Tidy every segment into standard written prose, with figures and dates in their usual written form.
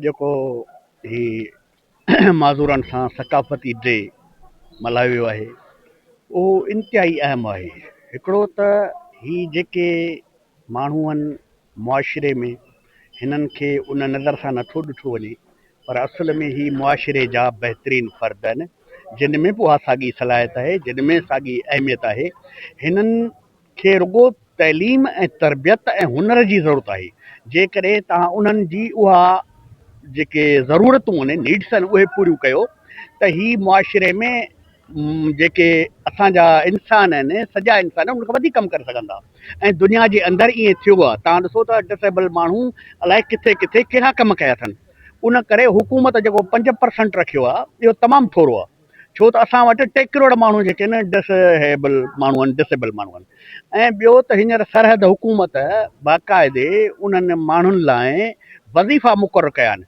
جيڪو هي معذورن سان ثقافتي ڊي ملهايو ويو آهي اهو انتهائي اهم آهي هڪڙو ته هي جيڪي ماڻهو آهن معاشري ۾ هنن کي ان نظر سان نٿو ڏٺو وڃي پر اصل ۾ هي معاشري جا بهترين فرد آهن جن ۾ به اها ساڳي صلاحيت آهي جن ۾ ساڳي اهميت آهي هنن کي رڳو تعليم ۽ تربيت ۽ هنر جي ضرورت آهي. جيڪڏهن توهان انهن جي اها جيڪي ضرورتون آهن Needs آهن اهي پوريون ڪيو ته هي معاشري ۾ جيڪي اسان جا انسان آهن سڄا انسان ان کان وڌيڪ ڪم ڪري سگهن ٿا ۽ دنيا جي اندر ائين ٿيو آهي توهان ڏسو ته ڊسيبل ماڻهو الائي ڪٿي ڪٿي ڪهڙا ڪم ڪيا اٿن ان ڪري حڪومت جيڪو 5% رکيو آهي اهو تمام ٿورو آهي. ڇو ته اسان وٽ ٽي ڪروڙ ماڻهو جيڪي آهن ڊس ايبل ماڻهو آهن ڊس ايبل ماڻهو آهن ۽ ٻيو ته هينئر سرحد حڪومت باقاعدي انهن ماڻهن لاء وظيفا مقرر ڪيا آهن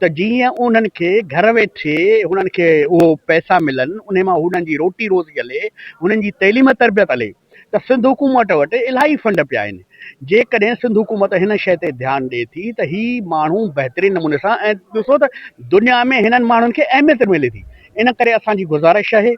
ته جيئن انهن کي گهر ويٺي انهن کي اهو پئسا ملن انهي مان انهن جي روٽي روزي هلي انهن جي تعليم تربيت هلي ته سنڌ حڪومت وٽ الاهي فنڊ پيا آهن جيڪڏهن سنڌ حڪومت هن شيء تي ڌيان ڏي ٿي ته هي ماڻهو بهترين نموني سان ۽ ڏسو ته دنيا ۾ هنن ماڻهن کي اهميت ملي ٿي ان ڪري اسان جي گذارش آهي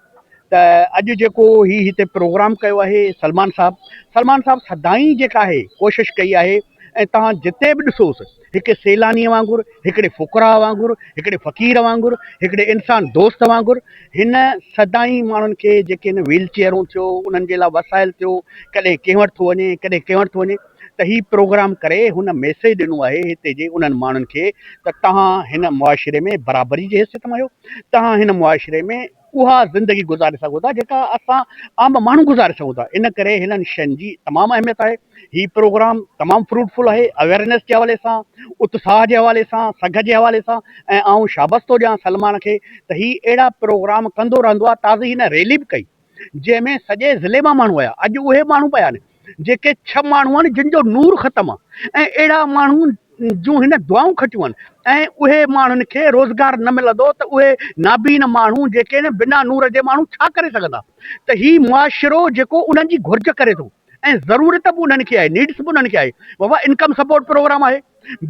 ته اڄ جيڪو هي هتي پروگرام ڪيو آهي سلمان صاحب سلمان صاحب سدائين جيڪا آهي ڪوشش ڪئي آهي ۽ توهان جتي به ڏسوس هڪ سيلانيء وانگر، هڪڙي فقراء وانگر، هڪڙي فقير وانگر، هڪڙي انسان دوست وانگر هن سدائين ماڻهن کي جيڪي هن ويل چيئرون ٿيو، انهن جي لاء وسائل ٿيو، ڪڏهن ڪنهن وٽ ٿو وڃي، ڪڏهن ڪنهن وٽ ٿو وڃي ته هي پروگرام ڪري هن ميسيج ڏنو آهي هتي جي انهن ماڻهن کي ته توهان هن معاشري ۾ برابري جي حيثيت مان آهيو، توهان هن معاشري ۾ اها زندگي گذاري سگهو ٿا جيڪا اسان عام ماڻهو گذاري سگهون ٿا ان ڪري هنن شين جي تمام اهميت آهي هي پروگرام تمام فروٽفل آهي اويرنيس جي حوالي سان اتساهه جي حوالي سان سگهه جي حوالي سان ۽ آئون شابس ٿو ڏيان سلمان کي ته هي اهڙا پروگرام ڪندو رهندو آهي تازي هن ريلي به ڪئي جنهن ۾ سڄي ضلعي مان ماڻهو آيا اڄ اهي ماڻهو پيا آهن جيڪي ڇهه ماڻهو آهن جن جو نور ختم آهي ۽ اهڙا ماڻهو جون هن دعائون کٽيون آهن ۽ اهي ماڻهن کي روزگار نه ملندو ته اهي نابين ماڻهو جيڪي آهن بنا نور جي ماڻهو ڇا ڪري سگهندا ته هي معاشرو جيڪو انهن جي گهرج ڪري ٿو ۽ ضرورت به انهن کي آهي نيڊس به انهن کي آهي بابا انڪم سپورٽ پروگرام آهي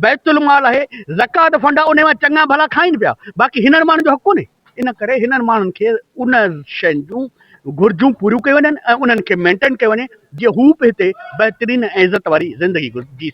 بيت المال آهي زڪوات فنڊ آهي انهي مان چڱا ڀلا کائين پيا باقي هنن ماڻهن جو حق ڪونهي ان ڪري هنن ماڻهن کي ان شين جون گهرجون پوريون ڪيون وڃن ۽ انهن کي مينٽين ڪيو وڃي جيئن هو به هتي بهترين ۽ عزت واري زندگي جي سگهن.